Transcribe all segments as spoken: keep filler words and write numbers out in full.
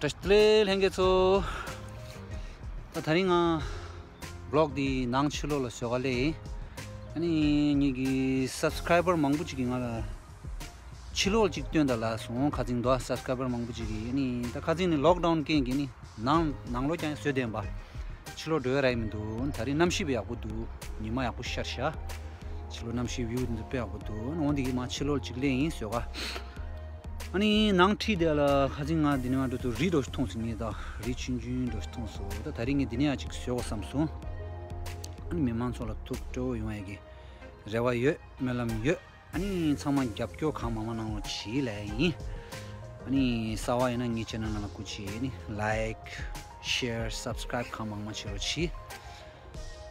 བཀྲ་ཤིས་བདེ་ལེགས་ལྷན་རྒྱས་ཚོ། ད་དེ་རིང་ང་བི་ལོག་འདི་ནང་ཕྱི་ལོགས་ལ་བཟོ་ག་སླེབས་ཡིན། ཨ་ནི་ངེད་ཀྱི་སབ་སི་ཀ་རའི་བར་མང་པོ་ཅིག་གིས་ང་ལ་ཕྱི་ལོགས་ཅིག་སྟོན་དང་ལབ་སོང་། ཁ་རྩང་དུ་སབ་སི་ཀ་རའི་བར་མང་པོ་ཅིག་གིས། ཨ་ནི་ད་ཁ་རྩང་ནི་ལོག་ཌའོན་རྐྱེན་གྱིས་ནི་ནང་ནང་ལོགས་ཀྱང་བཟོས་བསྡད་པ། ཕྱི་ལོགས་འགྲོ་ཡ་རག་གི་མི་འདུག་ད་རེས་གནམ་གཤིས་དཔེ་ཡག་པོ་འདུག་ཉི་མ་ཡག་པོ་ཤར་ཤག་ཕྱི་ལོགས་གནམ་གཤིས་བིའུ་འདི་དཔེ་ཡག་པོ་འདུག་འོ་འདི་གིས་མར་ཕྱི་ལོགས་ཅིག་སླེབས་ཡིན་བཟོ་ག་ཨ་ནི་ནང་ཁྲིད་དེ་ལ་ཁ་རྩང་ང་འདི་ནས་མར་འགྲོ་དུས་རི་འདྲ་ཞིག་མཐོང་སོང་། ངས་ད་རི་ཆུང་ཆུང་འདྲ་ཞིག་མཐོང་སོང་། ད་དེ་རིང་ངས་འདི་ནས་ཡང་ཅིག་བཟོ་དགོས་བསམ་སོང་། ཨ་ནི་མི་མང་ཚོ་ལ་ཐུགས་སྤྲོ་བོ་ཡོང་ཡ་གི་རེ་བ་ཡོད། སྨོན་ལམ་ཡོད། ཨ་ནི་ཚང་མ་རྒྱབ་སྐྱོར་གང་མང་མང་གནང་རོགས་གྱིས་ལབ་ཡིན། ཨ་ནི་གསར་པ་ཡིན་ན་ངའི་ཆེ་ནལ་ནང་ལ་སྐུ་མཁྱེན། ཨ་ནི་ལའིཀ་ཤེར་སབ་སི་ཀ་རའིབ་གང་མང་མང་བྱེད་རོགས་གྱིས།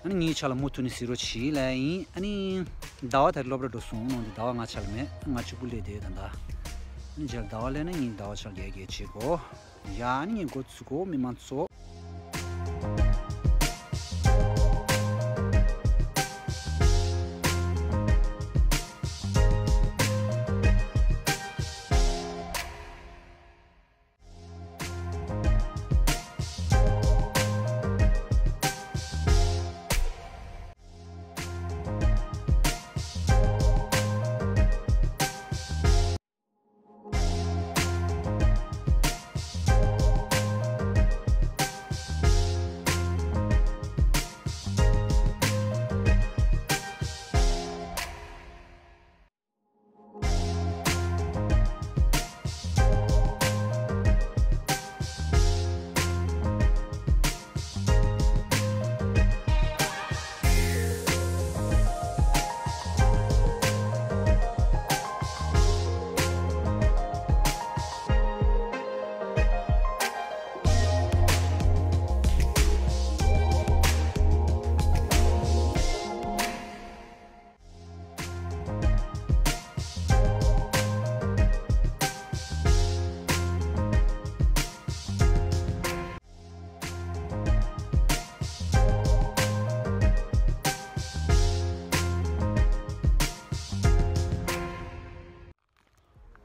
ཨ་ནི་ངའི་ཆ་ལ་མུ་མཐུད་ནས་གཟིགས་རོགས་གྱིས་ལབ་ཡིན། ཨ་ནི་ཟླ་བ་དེ་རིང་སློབ་གྲྭ་འགྲོ་སོང་། ནང་དུ་ཟླ་བ་ང་ཆ་ལ་མེད། ང་གཅིག་པུ་སླེབས་བསྡད་ཡོད་ད་ལྟ། ཨ་ནི་རྗེས་ལ་ཟླ་བ་སླེབས་ན་ངས་ཟླ་བ་ཆ་ལ་རྒྱག་རྒྱག་བྱེད་དགོས། ཡ་ཨ་ནི་ངས་འགོ་ཚུགས་གོ་མི་མང་ཚོ།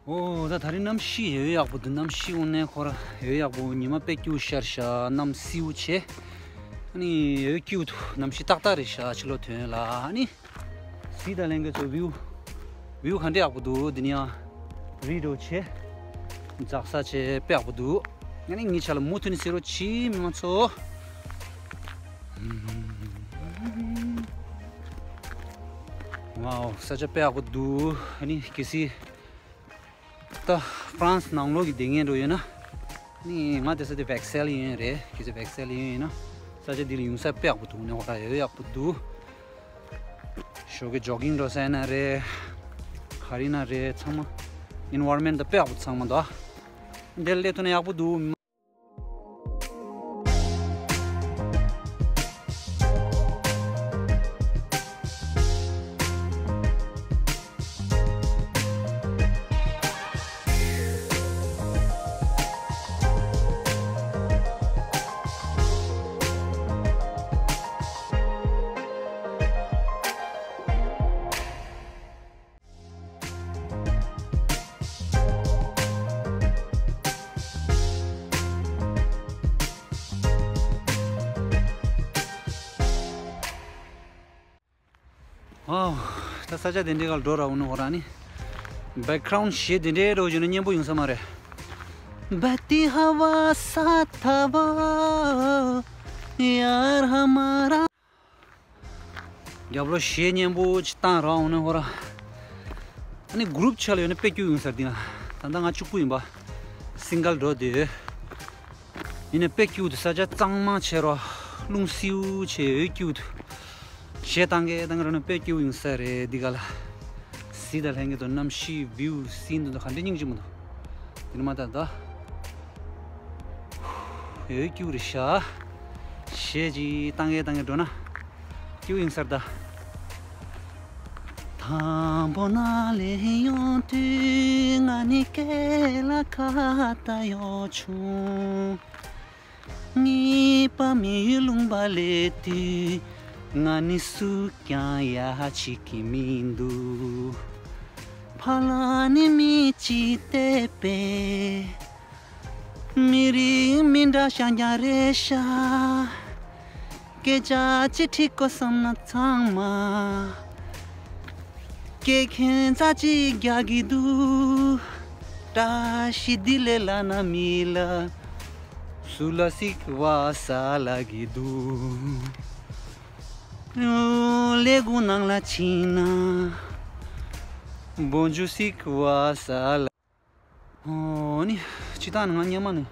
ཨོ་ད་དེ་རིང་གནམ་གཤིས་ཡོད་ཡག་པོ་འདུག་གནམ་གཤིས་དངོས་གནས་ཁོ་རང་ཡོད་ཡག་པོ། ཉི་མ་དཔེ་སྐྱིད་པོ་ཤར་ཤག་གནམ་བསིལ་པོ་བྱས། ཨ་ནི་ཡོད་སྐྱིད་པོ་འདུག་གནམ་གཤིས་ཏག་ཏག་རེད་ཤག་ཕྱི་ལོགས་ཐོན་ལ། ཨ་ནི་གཟིགས་དང་ལྷན་རྒྱས་ཚོ། བིའུ་བིའུ་ག་འདྲ་ཡག་པོ་འདུག་འདི་ནས་ཡང་རི་འདྲ་བྱས། འཛེག་ས་བྱས་དཔེ་ཡག་པོ་འདུག་ཨ་ནི་ངའི་ཆ་ལ་མུ་མཐུད་ནས་གཟིགས་རོགས་གྱིས་མི་མང་ཚོ། ཝའོ་ས་ཆ་དཔེ་ཡག་པོ་འདུག་ཨ་ནི་གལ་སྲིད་ད་ཧྥ་རན་སི་ནང་ལོགས་ཀྱི་སྡོད་མཁན་འདྲ་ཡོད་ན། ཨ་ནི་ང་བསྡད་ས་དེ་བེག་སེལ་ཡིན་རེད། གལ་སྲིད་བེག་སེལ་ཡིན་ཡིན་ན་ས་ཆ་འདི་ལ་ཡོང་ས་དཔེ་ཡག་པོ་འདུག་ནས་འོ་ད་ཡོད་ཡག་པོ་འདུག་ཞོགས་ཀས་ཇོག་གིང་འགྲོ་ས་ཡིན་ན་རེད། ག་རེ་ཡིན་ན་རེད། ཚང་མ་ཨེན་ཝའི་རོན་མེན་ཊི་དཔེ་ཡག་པོ། ཚང་མ་འདུག་ཨ། འདིར་སླེབས་ཐུབ་ན་ཡག་པོ་འདུག་ཨོ། ད་ས་ཆ་དེ་འདྲའི་སྒང་ལ་འགྲོ་ར་འོང་ན་ཁོ་རང་ནི། བེག་གྷ་རའུན་ཌི་གཞས་དེ་འདྲའི་འགྲོ་བྱུང་ན་སྙན་པོ་ཡོང་ས་མ་རེད། རྒྱབ་ལོགས་གཞས་སྙན་པོ་ཅིག་བཏང་ར་འོང་ན་ཁོ་རང་། ཨ་ནི་གུ་རུབ་ཆ་ལ་ཡོད་ན་དཔེ་སྐྱིད་ཡོང་ས་རེད། འདི་ན་ད་ལྟ་ང་གཅིག་པུ་ཡིན་པ། སིང་གལ་འགྲོ་བསྡད་ཡོད། ཡིན་ནའི་དཔེ་སྐྱིད་འདུག་ས་ཆ་གཙང་མ་བྱས་རོ། རླུང་བསིལ་བྱས་ཡོད་སྐྱིད་འདུག་གཞས་བཏང་གི་བཏང་གི་འགྲོ་ན་དཔེ་སྐྱིད་ཡོང་ས་རེད། འདི་ག་ལ། གཟིགས་དང་ལྷན་རྒྱས་ཚོ། གནམ་གཤིས་བིའུ་སིན་འདུག་ག་འདྲ་སྙིང་རྗེ་མོ་འདུག་དེ་ནི་མ་ད་ད། ཡོད་སྐྱིད་རེད་ཤག་གཞས་ཅིག་བཏང་གི་བཏང་གི་འགྲོ་ན་སྐྱིད་ཡིན་ས་རེད་ད། དང་པོ་ནཱ་ལས་ཡོང་དུས་ང་ནི་སྐེ་ལ་ཁ་བཏགས་གཡོག་བྱུང་། གཉིས་པ་མི་ཡུལ་ལུང་པ་སླེབས་དུས་ང་ནི་སུ་ཀྱང་ཡ་བྱེད་ཀྱི་མི་འདུག་ཕར་ལ་ནི་མི་གཅིག་བསྡད་པས། མི་རིགས་མི་འདྲ་ཤ་རྒྱ་རེད་ཤག་སྐད་ཆ་གཅིག་དྲིས་དགོས་བསམ་ན་ཚང་མ། སྐད་མཁན་རྩ་གཅིག་རྒྱག་གི་འདུག་བཀྲ་ཤིས་བདེ་ལེགས་ལབ་ན་མི་ལབ། སུ་ལ་སིག་བ་ས་ལབ་གི་འདུག་ལས་ཁུངས་ནང་ལ་ཕྱིན་ན། བོན་ཇུ་སིག་བ་ས་ལབ། ཨོ་ནི། སྤྱིར་བཏང་ནི་ང་སྔོན་མ་ནས་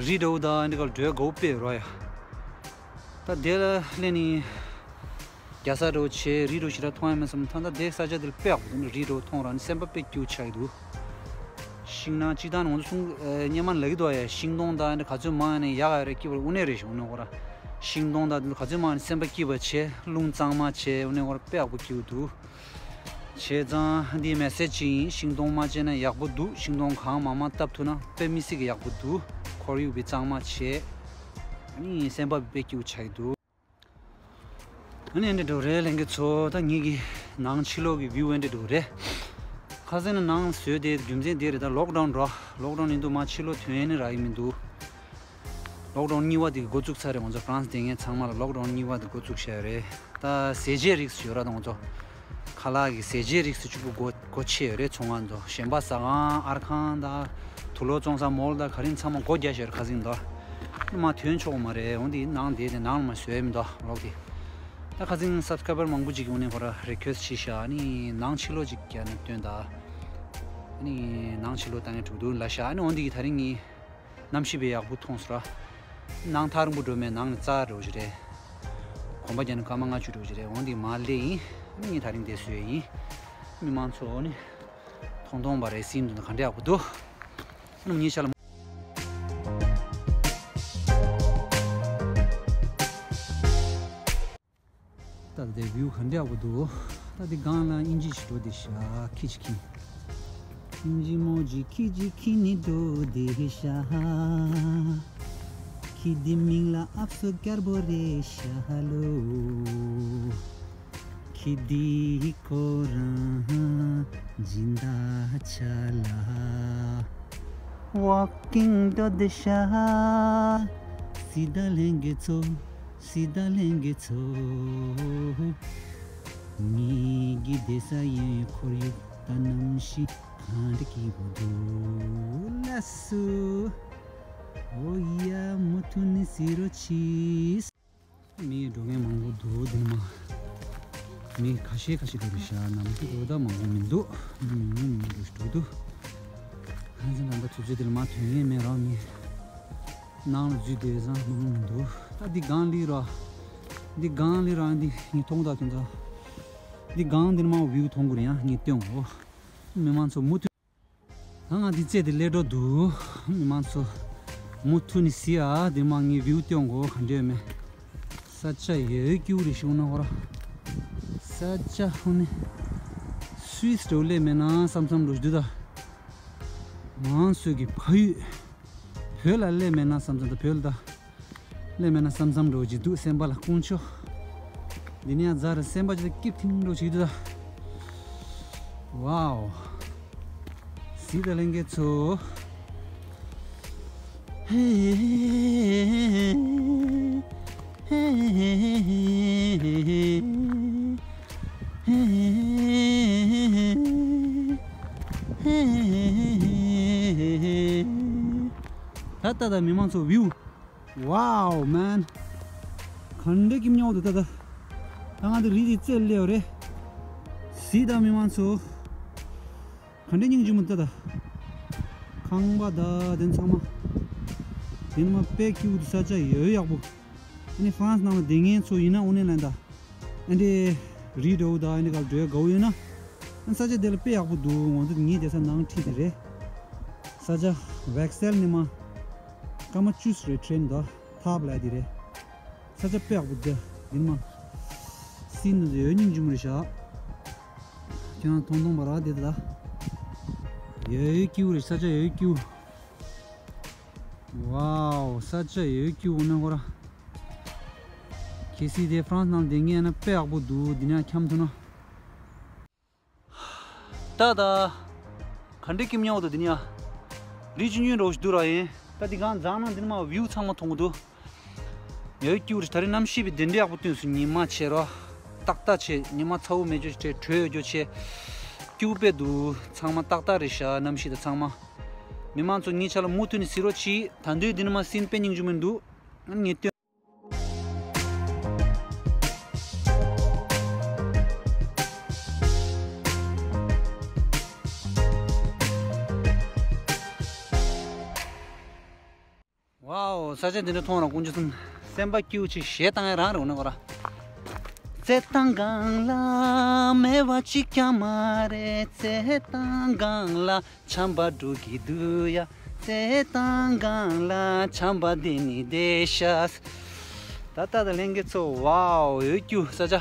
རི་འདྲ་བོ་དང་འདི་གར་བགྲོད་དགའ་བོ་དཔེ་རོ་ཡ། ད་དེ་ལ་སླེབས་ནས་རྒྱ་ས་འདྲ་བོ་བྱས། རི་འདྲ་བོ་ཞེ་དྲག་མཐོང་ཡ་མེད་བསམ། ད་ད་དེ་ས་ཆ་དེ་ལ་དཔེ་ཡག་པོ་འདུག་རི་འདྲ་བོ་མཐོང་ར་ནི་སེམས་པ་དཔེ་སྐྱིད་པོ་ཆགས་ཀྱི་འདུག་ཤིང་ནགས་སྤྱིར་བཏང་ནི་ང་ཚོ་གསུང་ཨེ་སྔོན་མ་ལབ་ཀྱི་འདུག་ཡ། ཤིང་སྡོང་དང་འདི་ག་ཚོད་མང་ཡ་ནས་ཡག་ཡ་རེད། སྐྱིད་པོ་རེད། དངོས་གནས་རེད་ཞུ་ནི་ཁོ་ར། ཤིང་སྡོང་དང་འདི་ག་ཚོད་མང་ཡ་ནས་སེམས་པ་སྐྱིད་པ་བྱས། རླུང་གཙང་མ་བྱས། དངོས་གནས་ཁོ་ར་དཔེ་ཡག་པོ་སྐྱིད་པོ་འདུག་བྱས་ཙང་འདི་མེ་སེ་ཇི་ཅིག་ཡིན། ཤིང་སྡོང་མ་བཅད་ན་ཡག་པོ་འདུག་ཤིང་སྡོང་གང་མང་མང་བཏབ་ཐུབ་ན་དཔེ་མི་སྲིད་ཀྱི་ཡག་པོ་འདུག་ཁོར་ཡུག་བི་གཙང་མ་བྱས། ཨ་ནི་སེམས་པ་བི་དཔེ་སྐྱིད་པོ་ཆགས་ཀྱི་འདུག་ཨ་ནི་ཨེ་འདྲ་འགྲོ་རེད་ལྷན་རྒྱས་ཚོ། ད་ངེད་ཀྱི་ནང་ཕྱི་ལོགས་ཀྱི་བིའུ་ཨེ་འདྲ་འགྲོ་རེད། ཁ་སང་ནས་ནང་བཟོས་ཏེ་རྒྱུ་མཚན་དེ་རེད། ད་ལོག་ཌའུན་ར། ལོག་ཌའུན་ཡིན་དུས་མ་ཕྱི་ལོགས་ཐོན་ཡས་ནི་རག་གི་མི་འདུག་ལོག་ཌའུན་གཉིས་པ་དེ་འགོ་བཙུགས་ཚར་རེད། ང་ཚོ་ཧྥ་རན་སི་སྡོད་མཁན་ཚང་མ་ལ་ལོག་ཌའུན་གཉིས་པ་དེ་འགོ་བཙུགས་བཞག་ཡོད་རེད། ད་ཟས་བཅད་རིགས་སུ་ཡོད་ར། ད་ང་ཚོ་ཁ་ལག་གི་ཟས་བཅད་རིགས་སུ་གཅིག་པུ་སྒོ་སྒོ་ཕྱེ་ཡོད་རེད། ཚོང་ཁང་ཚོ། ཞོན་པ་ཟ་ཁང་། ཨར་ཁང་དང་། དུག་ལོག་བཙོང་ས་མོལ་དང་། ག་རེ་ཚང་མ་སྒོ་རྒྱག་བཞག་ཡོད་རེད། ཁ་སང་དོ། མ་ཐོན་ཆོག་མ་རེད། འོན་ཏེ་ནང་དེ་དེ་ནང་ལ་མ་བཟོས་མི་འདུག་ལོག་དེ། ད་ཁ་སང་སབ་སི་ཀ་རའི་བར་མང་པོ་ཅིག་གིས་འོ་ནས་ཁོ་ར་རི་ཁུ་ཨེ་སི་ཊི་བྱས་ཤག་ཨ་ནི་ནང་ཕྱི་ལོགས་ཅིག་རྒྱག་ན་སྟོན་དང་། ཨ་ནི་ནང་ཕྱི་ལོགས་ལྟ་མཁན་དྲུག་འདུག་ལབ་ཤག་ཨ་ནི་འོན་ཏེ་གི་ད་རིང་ངས་གནམ་གཤིས་དཔེ་ཡག་པོ་མཐོང་སོང་ར། ནང་ཐག་རིང་པོ་འགྲོ་མེད། ནང་ནས་རྩ་འགྲོ་ཞིག་རེད། གོམ་པ་རྒྱག་ན་སྐར་མ་ལྔ་བཅུ་འགྲོ་ཞིག་རེད། འོན་ཏེ་མར་སླེབས་ཡིན། ཨ་ནི་ངས་ད་རིང་དེ་བཟོས་ཡིན། མི་མང་ཚོ་ནི་ཐོང་ཐོང་བ་རེད། སིན་འདུག་ན་ག་འདྲ་ཡག་པོ་འདུག་ཨ་ནི་ངའི་ཤ་ལ། ད་དེ་བིའུ་ག་འདྲ་ཡག་པོ་འདུག་ད་དེ་སྒང་ལ་ཨིན་ཇི་ཞིག་འགྲོ་དེ་ཤག་ཁྱི་ཅིག་ཁྱི། ཨིན་ཇི་མོ་ཇི་ཁྱི་ཅིག་ཁྱི་ནི་འགྲོ་དེ་ཤག་ཁྱི་དེ་མིང་ལ་ཨབ་སོ་དཀར་པོ་རེད་ཤག་ལོ། ཁྱི་དེ་ཁོ་རང་སྦྱིན་བདག་ཆ་ལ། ཝོག་ཀིང་འགྲོ་དེ་ཤག་སི་ད་ལྷན་རྒྱས་ཚོ། སི་ད་ལྷན་རྒྱས་ཚོ། ངེད་ཀྱི་བསྡད་ས་ཡོད་ཁོར་ཡུག་ད་གནམ་གཤིས་ག་འདྲ་སྐྱིད་པོ་འདུག་ལགས་སོ། ཨོ་ཡ། མུ་མཐུད་ནས་གཟིགས་རོགས་གྱིས། མི་འགྲོ་མཁན་མང་པོ་འདུག་འདི་ནས་མར། མི་ཁ་ཤས་ཁ་ཤས་འགྲོ་རེད་ཤག་ནམ་རྒྱུན་འགྲོ་ད་མང་པོ་མི་འདུག་མི་མང་པོ་མི་འགྲོ་ཞིག་འགྲོ་འདུག་ཧན་སན་ད་ལྟ་དུས་ཚོད་འདི་ལ་མར་ཐོན་མཁན་མེད་ར། མི་ནང་ལ་འཛུལ་བསྡད་ཙང་མང་པོ་མི་འདུག་ད་འདི་སྒང་ལི་ར། འདི་སྒང་ལི་ར། འདི་ངས་མཐོང་ད་དོན་ད། འདི་སྒང་འདི་ནས་མར་བིའུ་མཐོང་གི་རེད། ཡང་ངས་སྟོན་གོ། མི་མང་ཚོ་མུ་མཐུད། ད་ང་འདི་རྩེ་འདི་སླེབས་འགྲོ་འདུག་མི་མང་ཚོ་མུ་མཐུད་ནས་གཟིགས་ཨ། འདི་མར་ངས་བིའུ་སྟོན་གོ། ག་འདྲ་ཡོད་མེད། ས་ཆ་ཡོད་སྐྱིད་པོ་རེད་ཤག་ན་ཧོ་ར། ས་ཆ་ཧོ་ནི་སུད་སི་འདྲ་བོ་སླེབས་མེད་ན་བསམ་བསམ་འགྲོ་ཞིག་འདུག་ད་མང་སུ་གི་ཕ་ཡུལ་བོད་ལ་སླེབས་མེད་ན་བསམ་བསམ། ད་བོད་ལ་ད་སླེབས་མེད་ན་བསམ་བསམ་འདྲ་བོ་ཅིག་འདུག་སེམས་པ་ལ་དཀོན་མཆོག་འདི་ནས་ཡང་རྫ་ར་སེམས་པ་ཅིག་ལ་སྐྱིད་ཐིང་འདྲ་བོ་ཅིག་འདུག་ད། ཝའོ། སི་ད་ལྷན་རྒྱས་ཚོ། ད་ལྟ་ད་མི་མང་ཚོ་བིའུ། Wow man. ག་འདྲ་སྐྱིད་པོ་འདུག་ད་ད། ད་ང་འདི་རི་དེའི་རྩེར་སླེབས་པ་རེད། གཟིགས་དང་མི་མང་ཚོ། ག་འདྲ་སྙིང་རྗེ་མོ་འདུག་ད་ད། ཁང་པ་དང་དེ་ཚང་མ། དེ་ནི་མ་དཔེ་སྐྱིད་པོ་འདུག་ས་ཆ་ཡོད་ཡག་པོ། ཨ་ནི་ཧྥ་རན་སི་ནང་ལ་སྡོད་མཁན་ཚོ་ཡིན་ན་དངོས་གནས་ལན་ད། ཨ་འདྲའི་རི་འདྲ་བོ་དང་ཨ་འདྲ་ག་ལ་འགྲོ་དགའ་བོ་ཡོད་ན། ཨ་ས་ཆ་དེ་ལ་དཔེ་ཡག་པོ་འདུག་ང་ཚོ་ངའི་བསྡད་ས་ནང་འཁྲིས་དེ་རེད། ས་ཆ་ཝེག་སེལ་ནི་མ། སྐར་མ་བཅུ་རེད་ཊེ་རེན་དང་ཐབ་ལ་དེ་རེད། ས་ཆ་དཔེ་ཡག་པོ་འདུག་འདི་ནི་མ། སི་ནི་ཡོད་སྙིང་རྗེ་མོ་རེད་ཤག་ཁྱེད་རང་མཐོང་མཐོང་བ་ར་དེ་ད། ཡོད་སྐྱིད་པོ་རེད། ས་ཆ་ཡོད་སྐྱིད་པོ། ཝའོ། ས་ཆ་ཡོད་སྐྱིད་པོ་ན་ཧོ་ར། གལ་སྲིད་དེ་ཧྥ་རན་སི་ནང་སྡོད་མཁན་ཡིན་ན་དཔེ་ཡག་པོ་འདུག་འདི་ནས་འཁྱམ་ཐུབ་ན། ད་ད། ག་འདྲ་སྐྱིད་པོ་འདུག་འདི་ནས། རི་ཆུང་ཆུང་འདྲ་བོ་ཞིག་འདུག་ར་ཡིན། ད་འདི་གང་འཛམ་གླིང་འདི་ནས་མར་བིའུ་ཚང་མ་མཐོང་གི་འདུག་ཡོད་སྐྱུག་རེད། ད་རིང་གནམ་གཤིས་པའི་དེ་འདྲ་ཡག་པོ་སྟོན་སོང་། ཉི་མ་ཆེ་རོ། ཏག་ཏག་ཆེ། ཉི་མ་ཚ་བོ་མེད་རྒྱུ་ཆེ། དྲོད་ཡོད་རྒྱུ་ཆེ། སྐྱུག་པས་འདུག་ཚང་མ་ཏག་ཏག་རེད་ཤག་གནམ་གཤིས་དང་ཚང་མ། མི་མང་ཚོ་ངའི་ཆ་ལ་མུ་མཐུད་ནས་གཟིགས་རོགས་གྱིས། ད་དུང་འདི་ནས་མར་སིན་དཔེ་སྙིང་རྗེ་མོ་འདུག་ངས་སྟོན། ཝའོ། ས་ཆ་འདི་འདྲ་མཐོང་རང་དཀོན་མཆོག་གསུམ། སེམས་པ་སྐྱིད་པོ་ཆེ། གཞས་བཏང་ཡ་རང་རེད། འོ་ན་ཁོ་ར། རྩེད་ཐང་སྒང་ལ་མེད་པ་གཅིག་ཀྱང་མ་རེད། རྩེད་ཐང་སྒང་ལ་བྱམས་པ་འགྲོ་གི་འདུག་ཡ། རྩེད་ཐང་སྒང་ལ་བྱམས་པ་འདི་ནི་བསྡད་ཤག་ད་ལྟ་དང་ལྷན་རྒྱས་ཚོ། ཝའོ། ཡོད་སྐྱུག་ས་ཆ།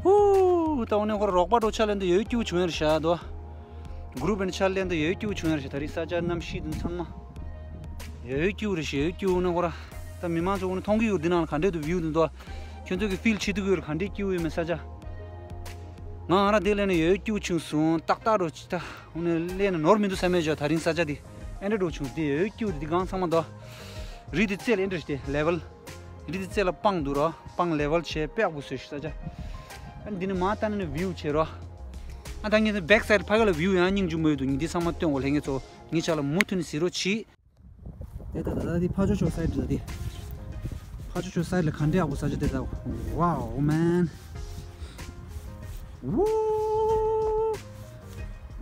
ཧུ། ད་འོ་ན་ཁོ་ར་རོགས་པ་འགྲོ་ཆ་ལེན་དུ་ཡོད་སྐྱུག་བྱུང་ཡ་རེད་ཤག་དོ། གུ་རུབ་ཆ་ལེན་དུ་ཡོད་སྐྱུག་བྱུང་ཡ་རེད་ཤག་ད་རིང་ས་ཆ་གནམ་གཤིས་དང་ཚང་མ་ཡོད་སྐྱུག་རེད་ཤག་ཡོད་སྐྱུག་ནས་ཁོ་ར། ད་མི་མང་ཚོ་འོ་ན་མཐོང་གི་ཡོད། འདི་ནང་ལ་ག་འདྲས་འདུག་བིའུ་འདི་འདུག་ཁྱོད་ཚོ་གི་ཕིལ་བྱེད་ཐུབ་ཀྱི་ཡོད་རེད། ག་འདྲས་སྐྱིད་པོ་ཡོད་མེད་ས་ཆ། ང་ང་རང་དེ་ལས་ནས་ཡོད་སྐྱུག་བྱུང་སོང་། ཏག་ཏག་རོ་ཅི་ད། འོ་ན་ལས་ནས་ནོར་མི་འདུག་བསམ་མེད་ཅོ། ད་རིང་ས་ཆ་འདི་ཨེ་འདྲ་འགྲོ་བྱུང་། འདི་ཡོད་སྐྱུག་འདི་གང་ཚང་མ་འདུག་རི་འདི་རྩེ་ལ་ཨེ་འདྲ་ཞིག་དེ་ལེ་ཝལ། རི་འདི་རྩེ་ལ་སྤང་འདུག་རོ། སྤང་ལེ་ཝལ་བྱས་དཔེ་ཡག་པོ་བཟོས་ཤག་ས་ཆ། ཨ་འདི་ནས་མར་ལྟ་ན་ནི་བིའུ་བྱེད་རོ། ཨ་ད་ངས་བེག་སའིད་ཕ་གི་ལ་བིའུ་ཡང་སྙིང་རྗེ་མོ་ཡོད་འདུག་ངས་འདི་ཚང་མ་སྟོན་གོ། ལྷན་རྒྱས་ཚོ་ངའི་ཆ་ལ་མུ་མཐུད་ནས་གཟིགས་རོགས་གྱིས། དེ་ད་ད་ད་འདི་ཕར་ཕྱོགས་ཕྱོགས་སའིད་རེད། འདི་ཕར་ཕྱོགས་ཕྱོགས་སའིད་ལ་ག་འདྲ་ཡག་པོ་ས་ཆ་དེ་ད། ཝའོ་མན། ཝུ།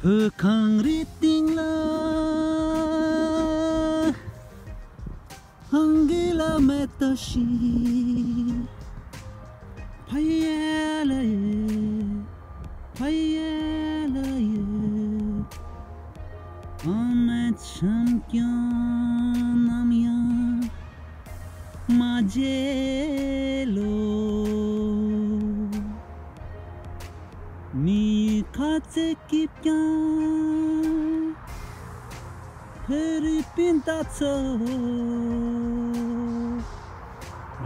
བོད་གངས་རིའི་སྟེང་ལ། ཧང་གི་ལ་མེ་ཏོག་ཤིག་ཕ་ཡ་ལ་ཡེ། ཕ་ཡ་ལ་ཡེ། ཨ་མ་འཆམ་ཀྱང་ནམ་ཡང་མ་བརྗེད་ལོ། མི་ཁ་ཚེ་སྐྱིད་ཀྱང་། བོད་རིགས་སྤུན་ཟླ་ཚོ།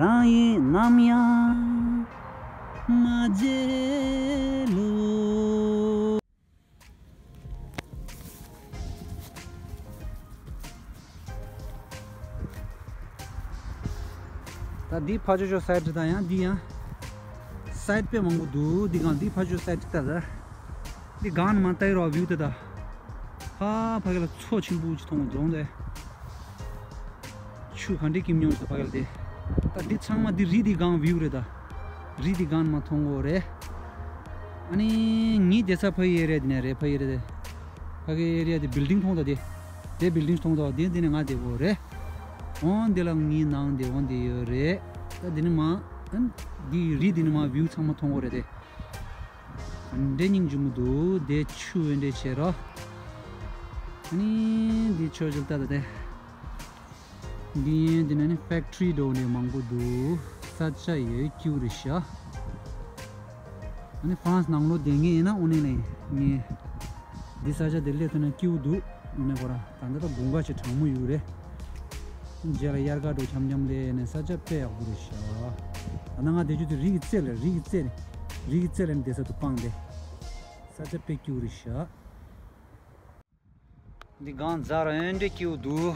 རང་ཡིན་ནམ་ཡང་མ་བརྗེད་ལོ། ད་འདི་ཕར་ཕྱོགས་ཕྱོགས་སའིད་དེ་དང་ཡང་འདི་ཡང་སའིད་དཔེ་མང་པོ་འདུག་འདི་གང་འདི་ཕར་ཕྱོགས་སའིད་དེ་ད་ད། འདི་གང་ནས་མར་ལྟ་ཡི་རོ་བིའུ་དེ་ད། ཕ་ཕ་གི་ལ་མཚོ་ཆེན་པོ་ཅིག་མཐོང་གི་རྫོང་དེ། ཆུ་ག་འདྲའི་སྐྱིད་མྱོང་ཞིག་ཕ་གི་ལ་དེ། ད་འདི་ཚང་མ་འདི་རི་འདི་གང་བིའུ་རེད་ད། རི་འདི་གང་ནས་མར་མཐོང་གོ་རེད། ཨ་ནི་ངའི་བསྡད་ས་ཕ་གི་ཨེ་རི་ཡ་འདི་ནས་རེད། ཕ་གི་ཨེ་རི་ཡ་དེ། ཕ་གི་ཨེ་རི་ཡ་དེ་བིལ་ཌིང་མཐོང་ད་དེ། དེ་བིལ་ཌིང་མཐོང་ད་དེ། འདི་ནས་ང་བསྡད་གོ་རེད། འོང་འདི་ལ་ངའི་ནང་དེ་འོང་དེ་ཡོད་རེད། ད་འདི་ནས་མར་ཨ་ནི་འདི་རི་འདི་ནས་མར་བིའུ་ཚང་མ་མཐོང་གོ་རེད་དེ། ག་འདྲའི་སྙིང་རྗེ་མོ་འདུག་དེ་ཆུ་འདི་འདྲ་བྱས་རོ། ཨ་ནི་འདི་ཆོས་ཆོས་ལྟ་ད་དེ། འདི་འདི་ན་ནི་ཕེག་ཊི་རི་འདྲ་བོ་འདྲ་མང་པོ་འདུག་ས་ཆ་ཡོད་སྐྱིད་པོ་རེད་ཤག་ཨ་ནི་ཧྥ་རན་སི་ནང་ལོགས་བསྡད་མཁན་ཡིན་ན་དངོས་གནས་ནས་ངས་འདི་ས་ཆ་འདི་སླེབས་ཐུབ་ན་སྐྱིད་པོ་འདུག་དངོས་གནས་ཁོ་ར་ད་ལྟ་ད་དགུན་ཁ་ཞིག་གྲང་མོ་ཡོད་རེད། རྗེས་ལ་དབྱར་ཁ་འདྲ་བོ་འཆམ་འཆམ་སླེབས་ནས་ས་ཆ་དཔེ་ཡག་པོ་རེད་ཤག་ད་ནང་ང་བསྡད་རྒྱུ་དེ་རི་གི་རྩེ་ལ་རི་གི་རྩེ་ནས་རི་གི་རྩེ་ལ་ནི་བསྡད་ས་འདུག་སྤང་དེ། ས་ཆ་དཔེ་སྐྱིད་པོ་རེད་ཤག་འདི་གང་ཛ་ར་ཨེ་འདྲ་སྐྱིད་པོ་འདུག་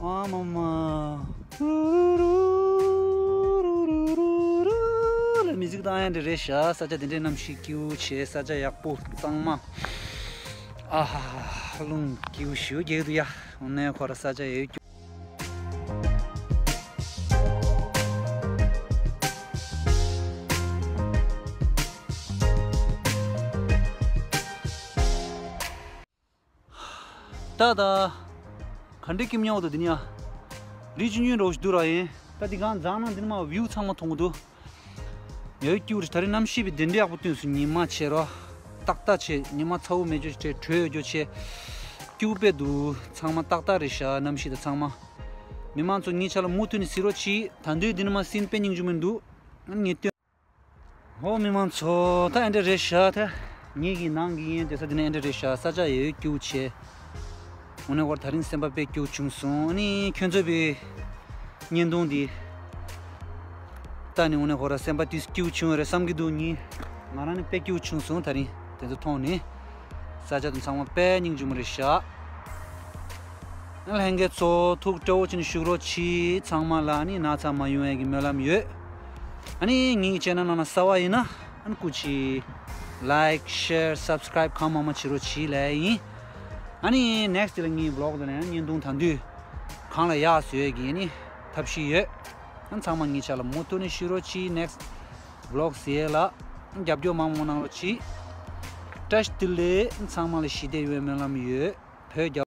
ཨ་མ་མ། ལ་མི་ཟིག་དང་ཨེ་འདྲ་རེད་ཤག་ས་ཆ་འདི་འདྲའི་གནམ་གཤིས་སྐྱིད་པོ་བྱས། ས་ཆ་ཡག་པོ་གཙང་མ། ཨ་ཧ་ཧ། རླུང་སྐྱིད་པོ་ཞེ་པོ་རྒྱག་གི་འདུག་ཡ། འོ་ན་ཁོ་ར་ས་ཆ་ཡོད་སྐྱིད། ད་ད། ག་འདྲའི་སྐྱིད་མྱོང་འདུག་འདི་ནི་ཡ། རི་ཆུང་ཆུང་འདྲ་བོ་ཞིག་འདུག་ར་ཡིན། ད་འདི་གང་འཛམ་གླིང་འདི་ནས་མར་བིའུ་ཚང་མ་མཐོང་གི་འདུག་ཡོད་སྐྱིད་པོ་རེད། ད་རིང་གནམ་གཤིས་པའི་དེ་འདྲ་ཡག་པོ་སྟོན་སོང་། ཉི་མ་ཆེ་རོ། ཏག་ཏག་ཆེ། ཉི་མ་ཚ་བོ་མེད་རྒྱུ་ཆེ། དྲོད་ཡོད་རྒྱུ་ཆེ། སྐྱིད་པོ་དཔེ་འདུག་ཚང་མ་ཏག་ཏག་རེད་ཤག་གནམ་གཤིས་དང་ཚང་མ། མི་མང་ཚོ་ངའི་ཆ་ལ་མུ་མཐུད་ནས་གཟིགས་རོགས་གྱིས། ད་དུང་འདི་ནས་མར་སིན་དཔེ་སྙིང་རྗེ་མོ་འདུག་ངས་སྟོན། ཧོ་མི་མང་ཚོ། ད་ཨེ་འདྲ་རེད་ཤག་ད་ངེད་ཀྱི་ནང་གི་ཡན་དེ་ས་དེ་ནས་ཨེ་འདྲ་རེད་ཤག་ས་ཆ་ཡོད་སྐྱིད་པོ་བྱས། དངོས་གནས་ཁོ་ར་ད་རིང་སེམས་པ་དཔེ་སྐྱིད་པོ་བྱུང་སོང་། ཨ་ནི་ཁྱོད་ཚོ་བའི་བརྙན་ཐུང་འདི་ལྟ་ནས་དངོས་གནས་ཁོ་ར་སེམས་པ་ཏོག་ཙམ་སྐྱིད་པོ་བྱུང་བ་རེད་བསམ་གྱི་འདུག་ངས་ང་རང་ནི་དཔེ་སྐྱིད་པོ་བྱུང་སོང་། ད་རིང་དེ་ཚོ་མཐོང་ནས། ས་ཆ་དང་ཚང་མ་དཔེ་སྙིང་རྗེ་མོ་རེད་ཤག་ལྷན་རྒྱས་ཚོ་ཐུགས་སྤྲོ་བོ་བྱས་ནས་བཞུགས་རོགས་གྱིས། ཚང་མ་ལ་ནི་ན་ཚ་མ་ཡོང་ཡས་ཀྱི་སྨོན་ལམ་ཡོད། ཨ་ནི་ངེད་ཀྱི་ཆེ་ནལ་ནང་ལ་གསར་པ་ཡིན་ན་ཨ་ནི་སྐུ་མཁྱེན་like share subscribe གང་མང་མང་བྱེད་རོགས་གྱིས་ལབ་ཡིན། ཨ་ནི་next ལ་ངའི་vlog དེ་ནས་བརྙན་ཐུང་དང་དུས་གང་ལ་ཡག་བཟོ་ཡས་ཀྱི་ནི་ཐབས་ཤེས་ཡོད། ཨ་ནི་ཚང་མ་ངའི་ཆ་ལ་མུ་མཐུད་ནས་བཞུགས་རོགས་གྱིས། next vlog ཟེར་ཡས་ལ་རྒྱབ་སྐྱོར་མང་མང་གནང་རོགས་གྱིས། བཀྲ་ཤིས་བདེ་ལེགས། ཚང་མ་ལ་ཞི་བདེ་ཡོང་བའི་སྨོན་ལམ་ཡོད། བོད་རྒྱལ།